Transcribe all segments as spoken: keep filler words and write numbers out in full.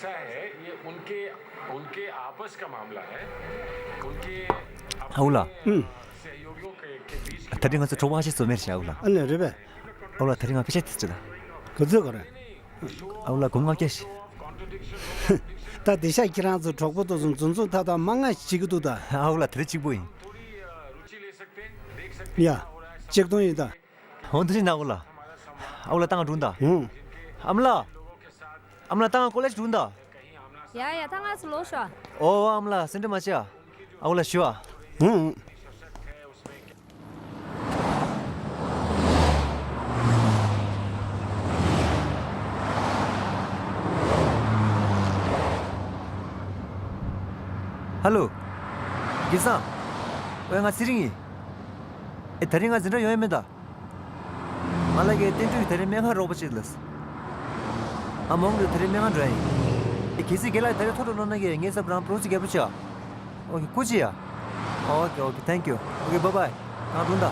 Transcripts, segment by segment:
ऐसा है, ये उनके, उनके आपस का मामला है। उनके ཨ་ཁུ་ལགས། ཨུམ། सहयोगियों के, के बीच की ད་རེས་ང་ཚོ་གྲོགས་པོ་ཁ་ཤས་བཟོ་མེད་ཤག་ཨ་ཁུ་ལགས། ཨ་ལས་རེད་པས། ཨ་ཁུ་ལགས་ད་རེས་ང་པེ་ཤ་དེ་ཚོ་ལ། ག་ཚོད་ག་རེད། ཨ་ཁུ་ལགས་སྒོར་མོ་ལྔ་བརྒྱ་ཞིག་ད་དེ་ཤག་ཁྱེད་རང་ཚོ་གྲོགས་པོ་དེ་ཚོ་འཛུམ་འཛུམ་ཐག་ཐག་མ་ང་བྱེད་ཀྱི་འདུག་ད། ཨ་ཁུ་ལགས་ད་རེས་གཅིག་པོ་ཡིན། ཡ། ཆིག་སྟོང་ཡིན་ད། འོ་འདི་ཞིག་ན་ཨ་ཁུ་ལགས། ཨ་ཁུ་ལགས་ད་ང་འགྲོ་ད། ཧུང་། ཨ་མ་ལགས། ཨ་མ་ལགས་ད་ང་ཀོ་ལེཇ་འགྲོ་ད། ཡ་ཡ་ད་ང་ཚོ་ལོག་ཤོག་ཨོ་ཨ་མ་ལགས་སེམས་ཁྲལ་མ་བྱེད་ཨ། ཨ་ཁུ་ལགས་ཞུ་ཨ། ཧུང་། ཧ་ལོ། རྒན་སངས། ཨོ་ཡ་ང་ཚེ་རིང་ཡིན། ཨེ་ད་རིང་ང་འཛིན་གྲྭ་ཡོང་ཡ་མེད་ད། ང་ལ་གི་བསྟན་འགྲོའི་དེ་རིང་སྨན་ཁང་རོགས་པ་བྱེད་ལགས། ང་མོང་དུ་དེ་རིང་སྨན་ཁང་འགྲོ་ཡ་ཡིན། ཨེ་གལ་སྲིད་རྒན་ལགས་དེ་རིང་ཐོ་འགྲོ་ལོ་ན་གི་ངའི་ཚབ་རང་པྲོ་སི་རྒྱལ་པོ་བྱ། ཨོ་ཀེ་སྐུ་མཁྱེན་ཡ། ཨོ་ཀེ་ཨོ་ཀེ་ཐེང་ཀིའུ། ཨོ་ཀེ་བྷའི་བྷའི། གང་འགྲོ་ད།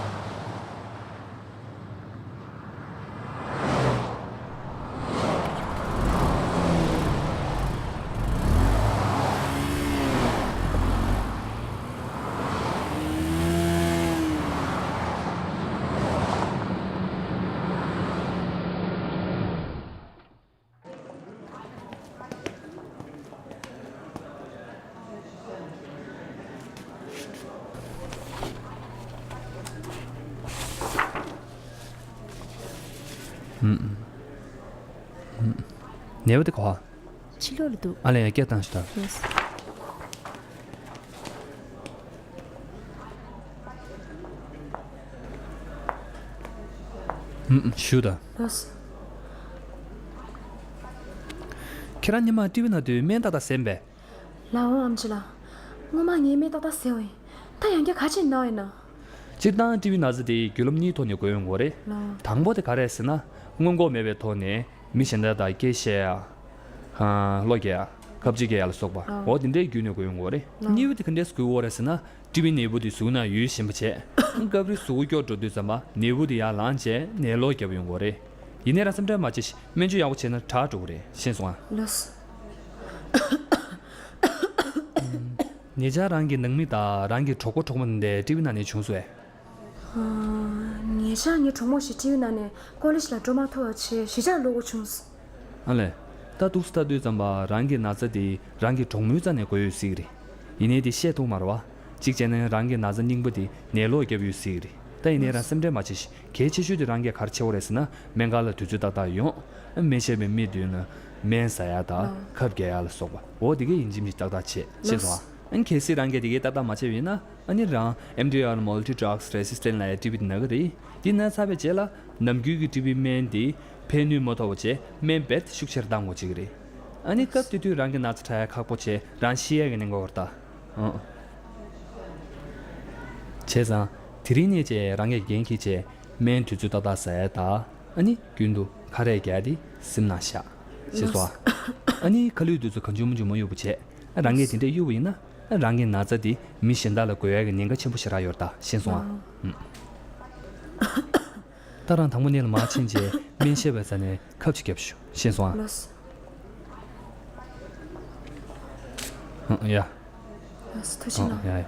ནེའུ་དེ་གོ། ཕྱི་ལོགས་ལ་འདུག་ཨ་ལས་ཡ་སྐད་བཏང་ཞིག་ད། ཡེས། ཞུ་ད། ལོས། ཁྱེད་རང་ཉི་མ་ཊི་བི་ན་དུས་སྨན་ཏག་ཏག་ཟས་པས། ལའོ་ཨམ་ཆི་ལགས། སྔོན་མ་ངས་སྨན་ཏག་ཏག་ཟས་པ་ཡིན། ད་ཡང་བསྐྱར་ག་ཅིག་ན་ཡིན་ན། སྤྱིར་བཏང་ཊི་བི་ན་ཚ་དེ་བརྒྱུད་ལམ་གཉིས་ཐོག་ནས་འགོས་ཡོང་གི་རེད། ལའོ། དང་པོ་དེ་ག་རེད་ཟེར་ན། སྔོན་འགོག་མེད་པའི་ཐོག་ནས་མི་གཞན་དག་དང་སྐད་བཤད་ཡ། ཨ། བློ་རྒྱག་ཡ། ཁ་ལོ་རྒྱག་ཡ་ལ་སོགས་པ། ལའོ། འོ་དེ་འདྲའི་བརྒྱུད་ནས་འགོས་ཡོང་གི་རེད། ལའོ། གཉིས་པ་དེ་ག་འདྲས་འགོས་ཡོང་གི་རེད་ཟེར་ན། ཊི་བི་ནད་འབུ་དེ་གཟུགས་ནང་ཡུལ་ཞན་པ་བྱས། སྐབས་རེ་གཟུགས་པོ་སྐྱོ་འགྲོ་དུས་ཙམ་པ་ནད་འབུ་དེ་ཡར་ལངས་བྱས་ནད་གློག་བརྒྱབ་ཡོང་གི་རེད། ཡིན་ནའི་རང་སེམས་ཁྲལ་མ་བྱེད་ཤིག་སྨན་བཅོས་ཡག་པོ་བྱས་ན་དྲག་འགྲོ་གི་རེད། ཤེས་སོང་ཨ། ལགས་སོ། ཉེ་ཆར་རང་གི་ནང་མི་དང་རང་གི་གྲོགས་པོ་གྲོགས་མོ་འདི་ཊི་བི་ནང་ནས་བྱུང་སོང་ཨེ། ཨ། ཉེ་ཆར་ངའི་གྲོགས་མོ་ཞིག་ཊི་བི་ནང་ནས་ཀོ་ལེཇ་ལ་འགྲོ་མ་ཐུབ་པ་བྱས་གཞིས་ཆགས་ལོག་དགོས་བྱུང་། ཨ་ལས། ད་འདུག་སེ་ལྟ་དུས་ཙམ་པ་རང་གི་ན་ཚ་དེ་རང་གི་གྲོགས་མོའི་རྩ་ནས་འགོས་ཡོད་སྲིད་ཀྱི་རེད། ཡིན་ནའི་དེ་བཤད་ཐུབ་མ་རེད་བ། གཅིག་བྱས་ན་རང་གི་ན་ཚ་རྙིང་པ་དེ་ནད་གློག་བརྒྱབ་ཡོད་སྲིད་ཀྱི་རེད། ད་ཡིན་ནའི་རང་སེམས་ཁྲལ་མ་བྱེད་ཤིག་གལ་ཆེ་ཤོས་དེ་རང་གིས་ག་རེ་བྱེད་དགོས་རེད་ཟེར་ན་སྨན་ཁང་ལ་དུས་ཚོད་ཏག་ཏག་ཡོང་། སྨན་བྱས་པའི་མི་མདུན་ལ་སྨན་ཟ་ཡ་དང་ཁབ་རྒྱག་ཡ་ལ་སོགས་པ། འོ་དེ་གའི་ཡིན་གཅིག་མིན་གཅིག་ཏག་ཏག་བྱེད། ཤེས་སོང་ཨ། ཨ་ནི་གལ་སྲིད་རང་གིས་དེ་གའི་ཏག་ཏག་མ་བྱས་པ་ཡིན་ན། ཨ་ནི་རང་ཨེམ་ཌི་ཨར་multi drugs resistant ལབ་ཡ་ཊི་བི་དེ་ན་གི་རེད། དེ་ན་ཚར་བའི་རྗེས་ལ་ནམ་རྒྱུན་གྱི་ཊི་བི་སྨན་དེ་ཕན་ནུས་མ་ཐོགས་པ་བྱས་སྨན་རྦད་ཤུགས་ཆེར་བཏང་དགོས་ཀྱི་རེད། ཨ་ནི་སྐབས་དེ་དུས་རང་གི་ན་ཚ་དྲག་ཡ་ཁག་པོ་བྱས་རང་ཤི་ཡ་གི་གནད་འགག་རེད་ད། ཨང་། བྱས་ཙང་དེ་རིང་ནས་བྱས་རང་གིས་འགན་འཁྱེར་བྱས་སྨན་དུས་ཚོད་ཏག་ཏག་ཟ་ཡ་དང་། ཨ་ནི་རྒྱུན་དུ་ཁ་རས་རྒྱག་ཡ་དེ་སེམས་ནང་བཞག་ཤེས་སོང་ཨ། ཨ་ནི་ཁ་ལུད་དེ་ཚོ་གང་བྱུང་མང་བྱུང་མ་གཡུག་པ་བྱས། རང་གིས་དེ་འདྲས་གཡུག་པ་ཡིན་ན། རང་གི་ན་ཚ་དེ་མི་གཞན་དག་ལ་འགོས་ཡག་གི་ཉེན་ཁ་ཆེན་པོ་ཞེ་དྲག་ཡོད་རེད་ད། ཤེས་སོང་ཨ། ཨང་། ད་རང་དང་པོ་ནས་ལ་མར་ཕྱིན་རྗེས་སྨན་བཞེས་པའི་རྩ་ནས་ཁབ་ཅིག་བརྒྱབ་ཤོག་ཤེས་སོང་ཨ། ལགས་སོ། ཨང་། ཡ། ལགས་སོ། ཐུགས་རྗེ་ཆེ་གནང་། ཡ་ཡ།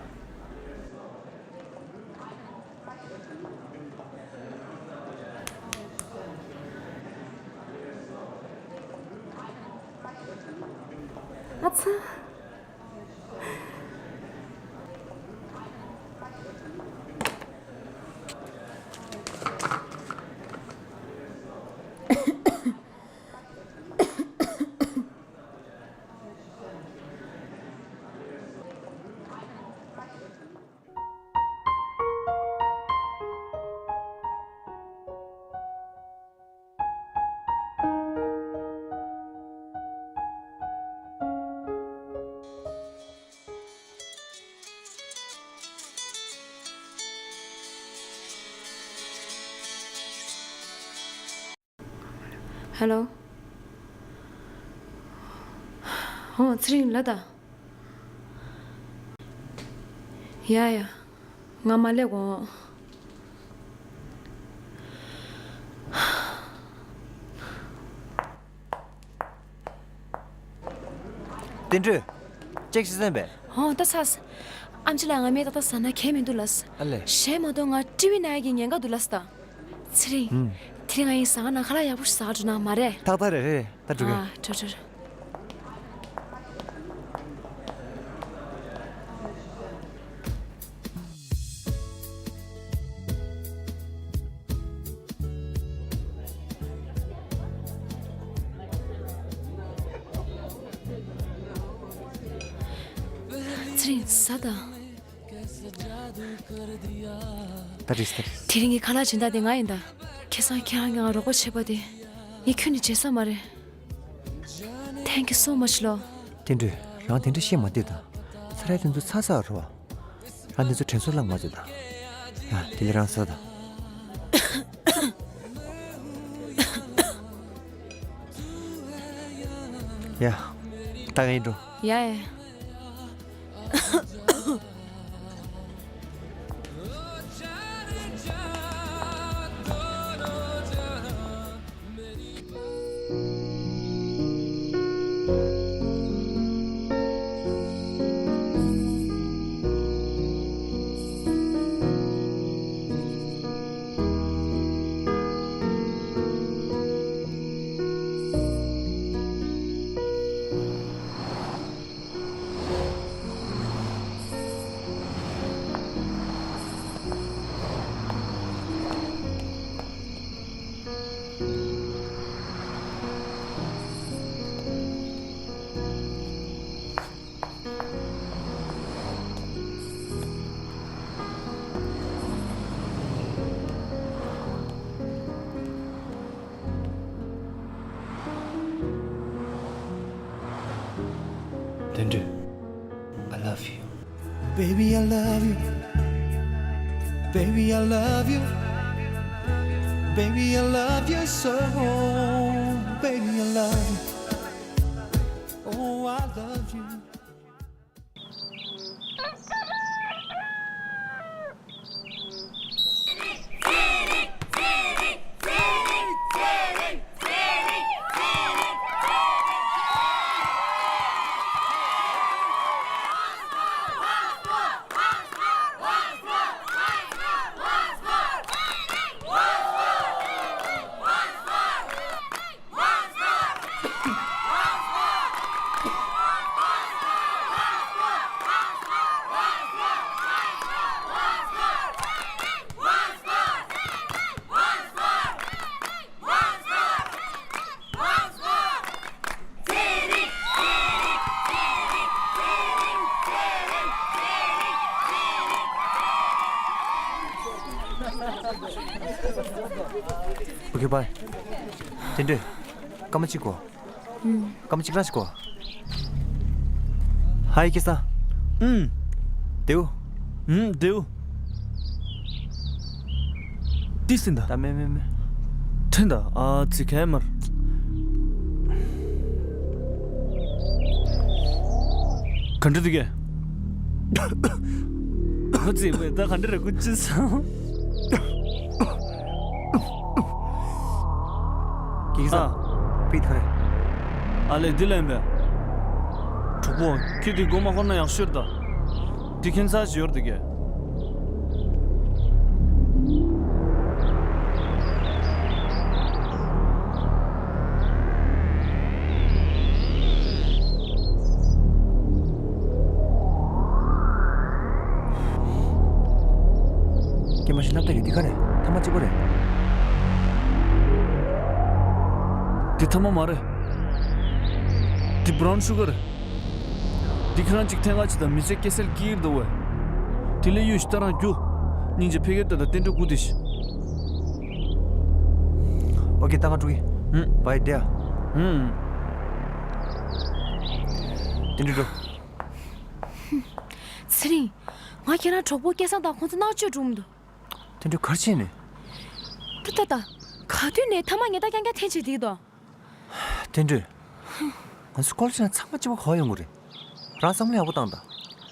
ཨ་ཚ། ཧེ་ལོ། ཨོ་ཚེ་རིང་ལགས་ད། ཡ་ཡ། ང་མ་སླེབས་གོང་། བསྟན་སྒྲོལ། ཅེག་ཤི་སེམས་པས། ཧོ་ད་ཚ། ཨམ་ཆི་ལ་ང་མེད་ད་ད་ཟ་ན་གས་མི་འདུག་ལ། ཨ་ལེ། གཞན་མ་གཏོགས་ང་ཊི་ཝི་ན་ཡ་གི་ཉེན་ཁ་འདུག་ལ་ད། ཚེ་རིང་། ཨུམ། དེ་རིང་ང་ཡི་ཟ་ཁ་ན་ཁ་ལག་ཡག་པོ་ཞིག་ཟ་འགྲོ་ན་མ་རེད། ཏག་ཏག་རེད་རེད། ད་འགྲོ་གི། ཨ་འགྲོ་འགྲོ་འགྲོ། ཚེ་རིང་ཟ་ད། ད་རེས་ད་རེས། དེ་རིང་གི་ཁ་ལག་སྦྱིན་བདག་དེ་ང་ཡིན་ད། ཁ་སང་ཁྱེད་རང་གིས་ང་རོགས་པ་བྱས་པ་དེ། ངས་ཁྱོན་ནས་བརྗེད་ས་མ་རེད། Thank you so much ལོ། བསྟན་སྒྲོལ། རང་དེ་འདྲ་བཤད་མ་བསྡད་ད། ཚ་ར་དེ་ཚོ་ཚ་ཚ་རོ། རང་དེ་ཚོ་དྲན་གསོ་བརླག་མ་བྱེད་ད། ཡ་དེ་ལས་རང་ཟ་ད། ཡ། ད་ག་ཡིན་འགྲོ། ཡ་ཡ། བསྟན་སྒྲོལ། I love you. Baby, I love you. Baby, I love you. Baby, I love you so. Baby, I love you. Oh, I love you. Okay, bye. བསྟན་སྒྲོལ། སྐར་མ་གཅིག་གོ། སྐར་མ་གཅིག་རང་ཞིག་གོ། ཧའི་ཁེ་ས། ཨུམ། དེའུ། ཨུམ། དེའུ། ཏི་སིན་ད། ད་མེ་མེ་མེ། ཁྲིན་ད་ཨ་ཙི་ཁེ་མར། ག་འདྲ་འདུག་གས། ཨ་ཙི་བས་ད་ག་འདྲ་རེད་ཀུ་ཅི་སང་། ཀི་ཀི་ས། ཨ། པིད་ཁ་རེ། ཨ་ལེ་འདི་ལན་པས། གྲོགས་པོ་ཁྱོད་འདི་མགོ་མ་འཁོར་ན་ཡག་ཤོས་རེད་ད། འདི་ཁྱད་མཚར་ཞིག་ཡོད་རེད་ཀྱེ། ཀྱེ་མ་ཤི་སློབ་གྲྭ་གི་འདི་ག་རེད། ཐ་མག་གཅིག་པོ་རེད། འདི་ཐ་མག་མ་རེད། འདི་བྷ་རའུན་ཤུ་གར་རེད། འདི་ཁྱེད་རང་གཅིག་འཐེན་ག་ཅི་དང་མི་ཚེ་སྐྱེལ་སེལ་སྐྱིད་འདུག་བས། དེ་ལས་གཡུ་ཞིག་ལྟ་རང་རྒྱུ། སྙིང་རྗེ་ཕ་གིར་ལྟ་དང་བསྟན་སྒྲོལ་སྐུ་དེ་ཞིག་ཨོ་ཀེ་ད་ང་འགྲོ་གི། ཧུམ། བའི་ཌེ། ཧུམ། བསྟན་སྒྲོལ་འགྲོ། ཚེ་རིང་། ང་ཁྱེད་རང་གྲོགས་པོ་སྐལ་བཟང་དང་ཁོང་ཚོ་མནར་གཅོད་འགྲོ་མི་འདུག་བསྟན་སྒྲོལ་ག་རེ་བྱས་ནས། ད་ད་ད། ག་དུས་ནས་ཐ་མག་ཉལ་ཐ་རྐྱང་རྐྱང་འཐེན་བྱས་བསྡད་འདུག་བསྟན་སྒྲོལ། ང་ཚོ་ཀོ་ལེ་ཇི་ནང་ཚང་མ་གཅིག་པ་ག་པར་ཡོང་གི་རེད། རང་བསམ་བློ་ཡག་པོ་བཏང་དང་།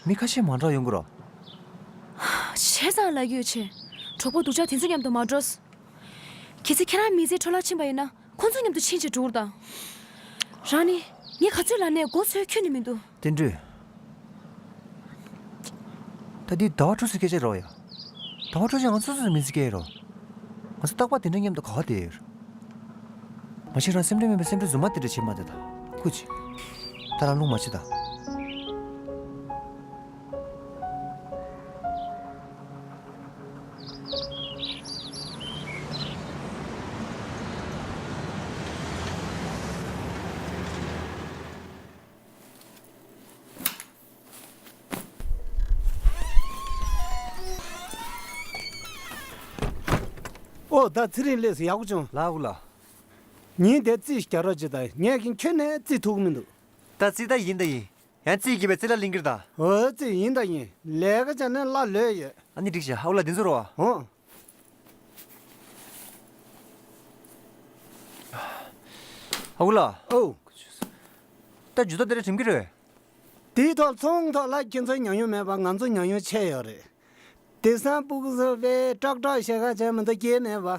མི་ཁ་ཤས་མ་འདྲ་ཡོང་གི་རེད། བྱས་ཙང་ལབ་ཀྱི་ཡོད་ཆེ། གྲོགས་པོ་སྡུག་ཅག་དེ་ཚོ་མཉམ་དུ་མ་འགྲོ། གལ་སྲིད་ཁྱེད་རང་མི་ཚེ་འཕྲོ་བརླག་ཕྱིན་པ་ཡིན་ན་ཁོང་ཚོ་མཉམ་དུ་ཕྱིན་བྱས་འགྲོ་གི་རེད་ད། རང་ནི། ངས་ག་ཚོད་ལབ་ནའི་མགོ་ཚོས་ཁྱོན་ནས་མི་འདུག་བསྟན་སྒྲོན། ད་འདི་ཟླ་བ་འཁྲུག་སའི་སྐད་ཆ་རེད་ཡ། ཟླ་བ་འཁྲུག་ཆ་ང་ཚོ་སོ་སོས་མི་ཚེ་སྐྱེལ་རོགས། ང་ཚོ་རྟག་པར་དེ་འདྲ་མཉམ་དུ་ག་བ་བསྡད་ཡོད། མ་གཞི་རང་སེམས་ཁྲལ་མེད་པའི་སེམས་ཁྲལ་རྫུན་མ་དེ་འདྲ་བྱེད་མ་བསྡད་ད། སྐུ་མཁྱེན། ད་རང་རླུང་མ་བྱེད་ད། ཨོ་ད་ཚེ་རིང་སླེབས་སོང་། ཡག་པོ་བྱུང་། ལགས་འོ་ལགས། ཉིན་དེ་རྩིས་རྒྱག་རོགས་བྱེད་ད། ངས་ཀྱང་ཁྱོན་ནས་རྩིས་ཐུབ་ཀྱི་མི་འདུག་ད་རྩིས་ད་ཡིན་ད་ཡིན། ཡང་རྩིས་བགྱིས་པའི་རྩིས་ལ་ལིང་གིར་ད། འོ་རྩིས་ཡིན་ད་ཡིན། ལས་ཀ་བྱས་ན་གླ་ལོས་ཡོད། ཨ་ནི་འགྲིག་བྱ། ཨ་ཁུ་ལགས་འདི་ཚོ་རོ། འོ། ཨ་ཁུ་ལགས། ཨོ། ད་ཇུས་གཏོགས་དེ་འདྲ་འགྲིམ་གྱི་རེད། དེའི་ཐོག་ཚོང་ཐོག་ལ་ཁྱེད་ཚོའི་ཉམས་མྱོང་མེད་པ་ང་ཚོ་ཉམས་མྱོང་ཆེ་ཡོད་རེད། དེང་སང་ཕྲུ་གུ་ཚོ་དཔེ་ཀྲག་ཀྲག་བཤད་ཁ་བྱས་མི་འདུག་སྐྱེས་མེད་པ།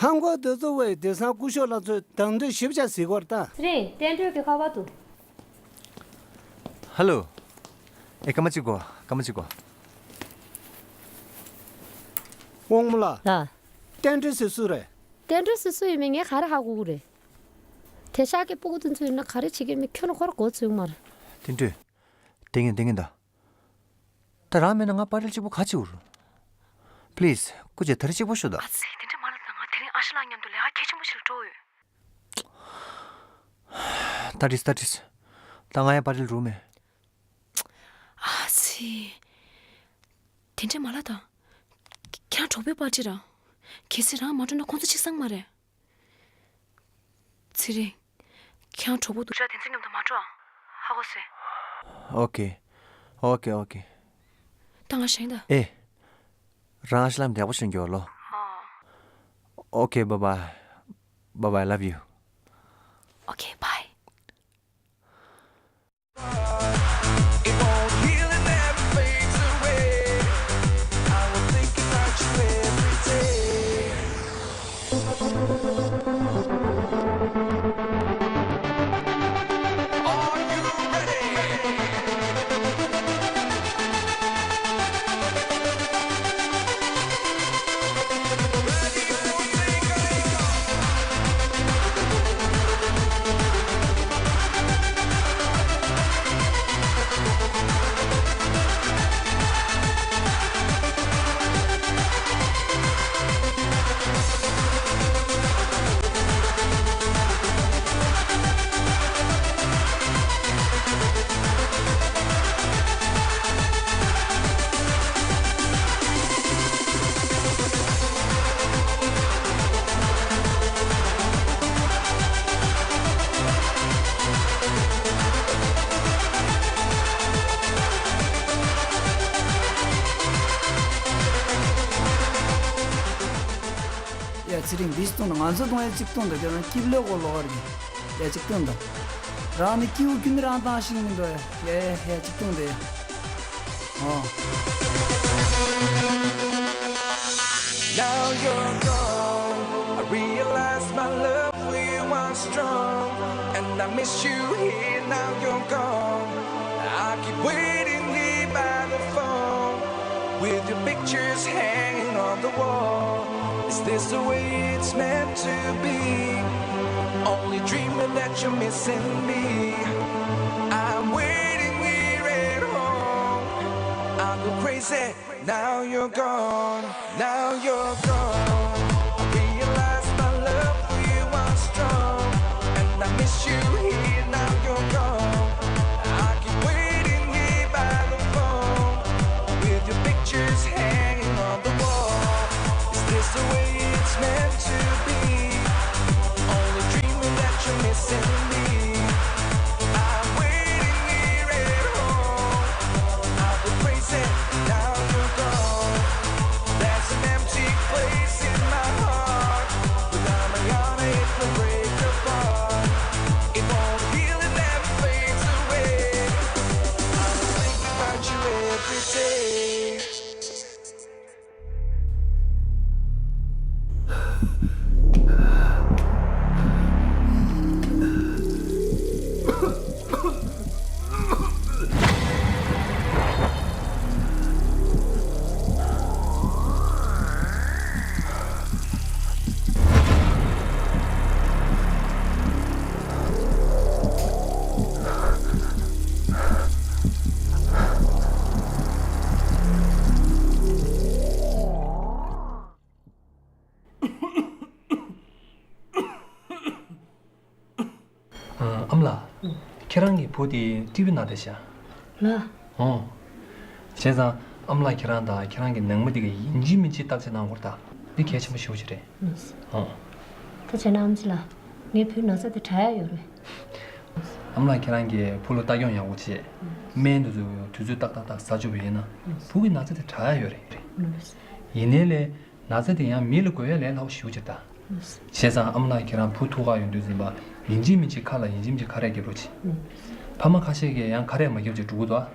ཧང་གོ་དེ་ཚོ་བས་དེང་སང་སྐུ་ཞབས་ལགས་ཚོས་དང་དོད་ཞིབ་ཆ་གཟིགས་སྐོར་ལྟ། ཚེ་རིང་བསྟན་སྒྲོན་གྱི་ཁ་པར་འདུག་ཧ་ལོ། ཨེ་སྐར་མ་གཅིག་གོ། སྐར་མ་གཅིག་གོ། དབང་མོ་ལགས། ལགས། བསྟན་སྒྲོན་ཟེར་སུ་རེད། བསྟན་སྒྲོན་ཟེར་སུ་ཡིན་མིན་ངས་ག་རེ་ཧ་གོ་གི་རེད། དེང་སང་གི་ཕྲུ་གུ་དེ་ཚོ་ཡིན་ན་ག་རེ་བྱེད་ཀྱི་མིན་ཁྱོན་ནས་ཁོ་རང་མགོ་ཚོས་མ་རེད། བསྟན་སྒྲོན། བསྟན་ངན་བསྟན་ངན་ད། ད་རང་མེད་ན་ང་པར་རིལ་གཅིག་པོ་ག་བྱེད་འུར། པི་ལིས་སྐུ་མཁྱེན་ད་རེས་གཅིག་པོ་ཤོད་ད། ཨ་ཙི་དེ་འདྲ་མ་ལབ་ད། ང་དེ་རིང་ཨ་ཤ་ལགས་མཉམ་དུ་ལས་ཀ་གལ་ཆེན་པོ་ཞིག་ལ་འགྲོ་འོས། ད་རིས་ད་རིས། ད་ང་ཡང་པར་རིལ་རུ་མེད། ཨ་ཙི། དེ་འདྲ་མ་ལབ་ད། ཁྱེད་རང་གྲོགས་པོའི་པར་ཊི་ར། གལ་སྲིད་རང་མ་འགྲོ་ན་ཁོང་ཚོ་ཕྱི་གསང་མ་རེད། ཚེ་རིང་། ཁྱེད་རང་གྲོགས་པོ་འདུག་ཤག་དེ་ཚོ་མཉམ་དུ་མ་འགྲོ་ཨ། ཧ་གོ་སོང་། ཨོ་ཁེ། ཨོ་ཁེ་ཨོ་ཁེ། ད་ང་ཞེན་ད། ཨེ། རང་ཨ་ཤ་ལགས་མཉམ་དུ་ཡག་པོ་བྱུང་རྒྱུ་ལོ། ཨོ། ཨོ་ཁེ། བའི་བའི། བའི་བའི། ལབ་ཡུ། ཨོ་ཁེ། བའི། It won't heal and never fades away. I will think about you every day. Are you ready? ཡ་ཚེ་རིང་འདི་ཞིག་གཏོང་དང་། ང་ཚོ་གཏོང་ཡ་གཅིག་གཏོང་དང་། དེ་རང་སྐྱིབ་ལོས་གོ་ལོག་ར་གི། ཡ་གཅིག་གཏོང་དང་། རང་ནི་སྐྱིབ་ཁྱོད་ནི་རང་བཏང་ཤེས་མི་འདུག་ཡ་ཡ་ཡ་གཅིག་གཏོང་དེ། ཨོ། Now you're gone. I realize my love for you was strong, and I miss you here. Now you're gone. I keep waiting here by the phone, with your pictures hanging on the wall. Is this the way it's meant to be? Only dreaming that you're missing me. I'm waiting here at home. I go crazy. Now you're gone, now you're gone. I realize my love for you was strong, and I miss you here. Now you're gone. I keep waiting here by the phone, with your pictures hanging on the wall. Is this the way it's meant to be? Only dreaming that you're missing me. I'm waiting here at home. I've been crazy, now you're gone. There's an empty place in my ཨ་ཨ་མ་ལགས། ཨུ། ཁྱེད་རང་གི་བུ་དེ་ཊི་བི་ན་བསྡད་ཤག་ལགས། ཨོ། བྱས་ཙང་ཨ་མ་ལགས་ཁྱེད་རང་དང་ཁྱེད་རང་གི་ནང་མི་དེ་ག་ཡིན་གཅིག་མིན་གཅིག་བརྟག་དཔྱད་གནང་དགོས་རེད་ད། འདི་གལ་ཆེན་པོ་ཞེ་པོ་ཅིག་རེད། ཨུ། ཨོ། ད་བྱས་ན་ཨམ་ཆི་ལགས། ངའི་བུའི་ན་ཚ་དེ་དྲག་ཡག་ཡོད་རེད། ཨ་མ་ལགས་ཁྱེད་རང་གིས་བུ་ལ་ལྟ་སྐྱོང་ཡག་པོ་བྱེད། སྨན་དེ་ཚོ་དུས་ཚོད་ཏག་ཏག་ཏག་ཟ་བཅུག་པ་ཡིན་ན། བུ་གི་ན་ཚ་དེ་དྲག་ཡག་ཡོད་རེད། ཡིན་ནའི་ལས། ན་ཚ་དེ་ཡང་མི་ལ་འགོས་ཡ་ལས་སླ་པོ་ཞེ་པོ་ཅིག་རེད་ད། བྱས་ཙང་ཨ་མ་ལགས་ཁྱེད་རང་བུ་ཐུག་ག་ཡོང་དུས་ཙམ་པ་ཡིན་གཅིག་མིན་གཅིག་ཁ་ལ་ཡིན་གཅིག་མིན་གཅིག་ཁ་རས་རྒྱབ་རོགས་བྱེད། ཕ་མ་ཁ་ཤས་ཀྱིས་ཡང་ཁ་རས་མ་རྒྱབ་བྱས་འགྲོ་གི་འདུག་ཨ།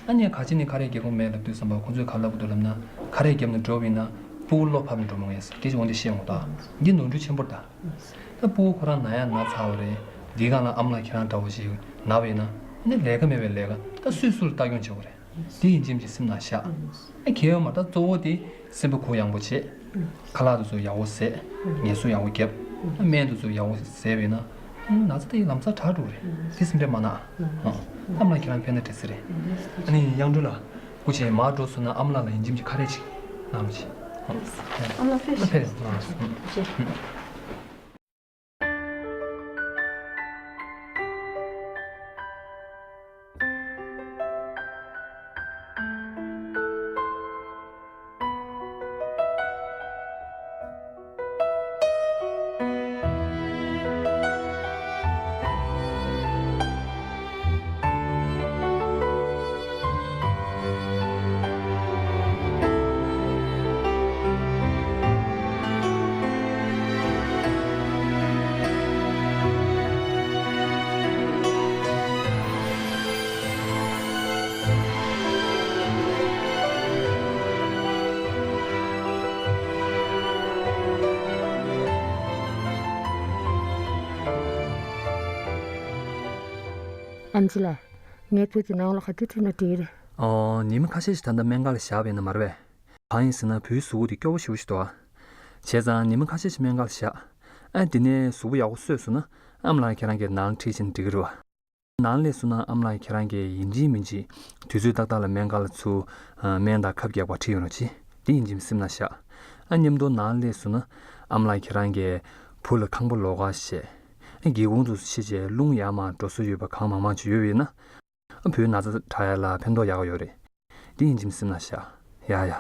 ཨ་ནི་ག་ཅི་ནས་ཁ་རས་རྒྱབ་ཀྱི་མེད་ལབ་དུས་ཙམ་པ་ཁོང་ཚོས་ག་ལབ་ཀྱི་འདུག་ལབ་ན། ཁ་རས་རྒྱབ་ནས་འགྲོ་བ་ཡིན་ན་སྤུ་གུ་བློ་ཕམ་ནས་འགྲོ་མ་ངེས་སྐད་ཆ་འོ་འདི་བཤད་འོང་ད། འདི་ནོར་འཁྲུལ་ཆེན་པོ་རེད་ད། ད་སྤུ་གུ་ཁོ་རང་ན་ཡ་ན་ཚར་བ་རེད། འདིའི་སྒང་ལ་ཨ་མ་ལགས་ཁྱེད་རང་འདྲ་བོ་ཞིག་ན་བ་ཡིན་ན། ཨ་ནི་ལས་ཀ་མེད་པའི་ལས་ཀ་ད་སུས་སུ་ལ་ལྟ་སྐྱོང་བྱེད་དགོས་རེད། དེ་ཡིན་གཅིག་མིན་གཅིག་སེམས་ནང་བཞག་ཨ་གལ་ཡོད་མ་རེད་ད། གཙོ་བོ་དེ་སེམས་པ་གུ་ཡངས་པོ་བྱེད། ཁ་ལག་དེ་ཚོ་ཡག་པོ་བཟས། ངལ་གསོ་ཡག་པོ་བརྒྱབ། སྨན་དེ་ཚོ་ཡག་པོ་བཟས་པ་ཡིན་ན། ཨ་ནི་ན་ཚ་དེ་ལམ་སང་དྲག་འགྲོ་གི་རེད། དེ་སེམས་ཁྲལ་མ་གནང་། ཨ་མ་ལགས་ཁྱེད་རང་ཕེབས་ན་འགྲིག་ས་རེད། ཨ་ནི་གཡང་སྒྲོན་ལགས། སྐུ་མཁྱེན་མར་འགྲོ་སོང་ན་ཨ་མ་ལགས་ལ་ཡིན་གཅིག་མིན་གཅིག་ཁ་རས་ཅིག་གནང་རོགས་བྱེད། ཨ་མ་ལགས་ཕེབས། ཕེབས་ཕེབས། ཨམ་ཆི་ལགས། ངའི་བུ་དེ་ནང་ལ་ག་དུས་ཁྲིད་ན་འགྲིག་གི་རེད། ཨོ། ཉི་མ་ཁ་ཤས་ཤིག་ད་ལྟ་སྨན་ཁང་ལ་བཞག་པ་ཡིན་ན་མ་རེད་པས། གང་ཡིན་ཟེར་ན་བུའི་གཟུགས་པོ་དེ་སྐྱོ་པོ་ཞེ་པོ་ཞིག་འདུག་ཨ། བྱས་ཙང་ཉི་མ་ཁ་ཤས་ཤིག་སྨན་ཁང་ལ་བཞག་ཨ་དེ་ནས་གཟུགས་པོ་ཡག་པོ་གསོས་སོང་ན་ཨ་མ་ལགས་ཁྱེད་རང་གིས་ནང་ཁྲིད་ཕྱིན་ན་འགྲིག་གི་རེད་པ། ནང་སླེབས་སོང་ན་ཨ་མ་ལགས་ཁྱེད་རང་གིས་ཡིན་གཅིག་མིན་གཅིག་དུས་ཚོད་ཏག་ཏག་ལ་སྨན་ཁང་ལ་ཚུར་སྨན་དང་ཁབ་རྒྱག་པར་ཁྲིད་ཡོང་རོགས་གྱིས། དེ་ཡིན་གཅིག་མིན་གཅིག་སེམས་ནང་བཞག་ཨ་མཉམ་དུ་ནང་སླེབས་སོང་ན་ཨ་མ་ལགས་ཁྱེད་རང་གིས་བུ་ལ་ཁང་པ་ལོགས་ཀ་བཤད། སྒེའུ་ཁུང་དུ་ཕྱིན་བྱས་རླུང་ཡར་མར་འགྲོ་ས་ཡོད་པ་གང་མང་མང་ཅིག་ཡོད་པ་ཡིན་ན། བུའི་ན་ཚ་དྲག་ཡ་ལ་ཕན་ཐོགས་ཡག་པོ་ཡོད་རེད། འདི་ཡིན་གཅིག་མིན་གཅིག་སེམས་ནང་བཞག་ཡ་ཡ།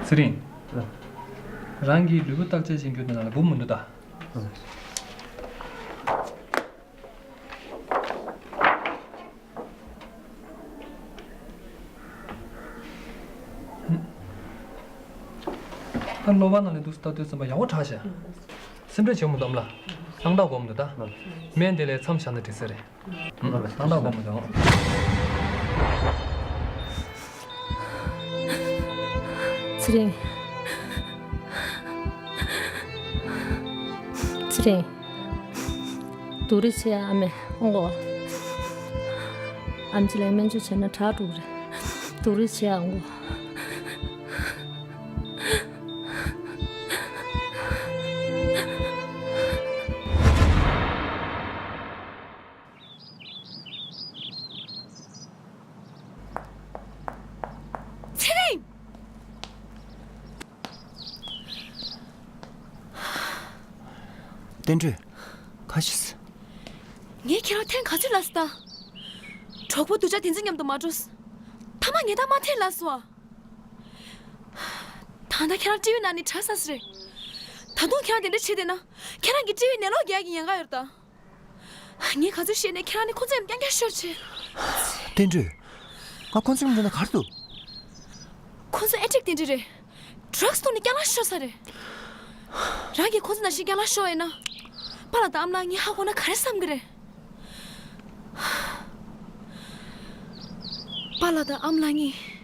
ཚེ་རིང་། རང་གི་ལུས་པོ་བརྟག་དཔྱད་བྱེད་རྒྱུ་དེ་ནང་ལ་འབུ་མི་འདུག་ད། ད་གློ་བ་ནང་ལ་འདུག་ལྟ་དུས་ཙམ་པ་ཡག་པོ་དྲག་ཤག་སེམས་ཁྲལ་བྱེད་མི་འདུག་ཨ་མ་ལགས། སྣང་དག་དགོས་མི་འདུག་ད། སྨན་དེ་ལས་མཚམས་བཞག་ན་འགྲིག་ས་རེད། སྣང་དག་དགོས་མི་འདུག་ཚེ་རིང་། ཚེ་རིང་། སྡུག་རུས་བྱེད་ཡ། ཨ་མས་ཨོང་གོ། ཨམ་ཆི་ལགས་སྨན་བཅོས་བྱས་ན་དྲག་འགྲོ་གི་རེད། སྡུག་རུས་བྱེད་ཡ་ཨོང་གོ། ཚེ་རིང་། བསྟན་སྒྲོལ། ཁ་ཤས། ངས་ཁྱེད་རང་ཐེངས་ག་ཚོད་ལབ་སོང་ད། གྲོགས་པོ་སྡུག་ཅག་དེ་ཚོ་མཉམ་དུ་མ་འགྲོ། ཐ་མ་ངས་ད་མ་ཐེངས་ལབ་སོང་ཨ། ད་ལྟ་ཁྱེད་རང་ཊི་ཝི་ནང་ནས་དྲག་ས་ས་རེད། ད་དུང་ཁྱེད་རང་དེ་འདྲ་བྱེད་བསྡད་ན་ཁྱེད་རང་གི་ཊི་ཝི་ནས་ལོག་རྒྱག་གི་ཉེན་ཁ་ཡོད་ད། ངས་ག་ཚོད་བཤད་ནས་ཁྱེད་རང་ནི་ཁོ་ཚོའི་རྐྱང་རྐྱང་ཤོར་བྱས། བསྟན་སྒྲོལ། ང་ཁོ་ཚོའི་མདུན་ན་ག་རེ་འདུག་ཁོ་ཚོ་ཨེ་ཌིག་དེ་འདྲ་རེད། ཌྲག་སི་ཐོག་ནས་རྐྱང་རྐྱང་ཤོར་ས་རེད། རང་གིས་ཁོ་ཚོ་ནང་བཞིན་རྐྱང་རྐྱང་ཤོར་ཡིན་ན། པཱ་ལགས་དང་ཨ་མ་ལགས་ངས་ཧ་གོ་ན་ག་རེ་བསམ་གི་རེད། པཱ་ལགས་དང་ཨ་མ་ལགས་གཉིས།